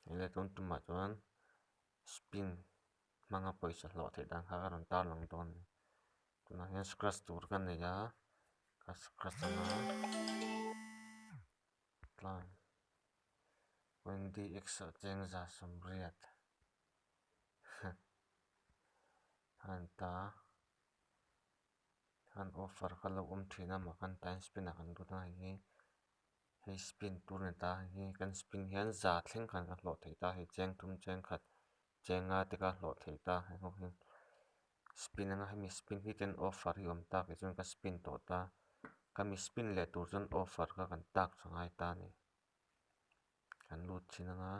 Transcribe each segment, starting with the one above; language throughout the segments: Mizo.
Hei le tun tumah chuan spin hmanga pawisa hlawh theih dan kha ka rawn tarlang dawn a ni. Tunah hian scratch tur ka nei a, ka scratch ang a tlai 20 x ah chengza sawmriat a ni ta a. Khan offer kha lo awm thin a mah khan time spin ah kan lut a hei hi hei spin tur a ni ta hei hi kan spin hian za thleng khan kan hlawh thei ta hei cheng thum cheng khat cheng nga te kha hlawh thei ta heng ho hi spin anga hemi spin hi ten offer hi awm tak tih chuan ka spin tawh ta khami spin leh tur chuan offer kha kan tak tha ngai ta a ni kan lut thin anga.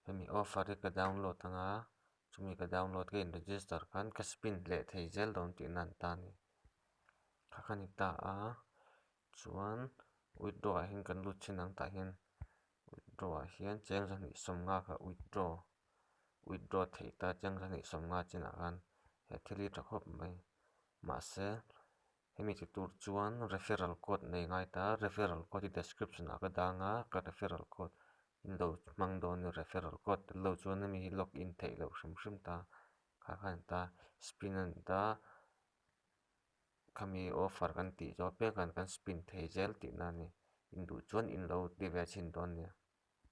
Hemi offer hi ka download anga chumi ka download ka in register khan ka spin leh thei zel dawn tih nan ta a ni. Kha kha ni ta a chuan withdraw ah hian kan lut thin ang tah hian withdraw ah hian cheng zahnih sawmnga kha withdraw withdraw theih ta cheng zahnih sawmnga chinah khan he thil hi tha khawp mai mahse Hemi ti tur chuan referral code nei ngai ta, referral code hi description ah ka dang a, ka referral code in lo hmang dawn ni referral code tel lo chuan hemi hi log in theih loh hrim hrim ta, kha kha a ni ta, spin a ni ta, khami offer kan tih zawh apiang khan kan spin thei zel tihna a ni, in duh chuan in lo ti ve chhin dawn nia.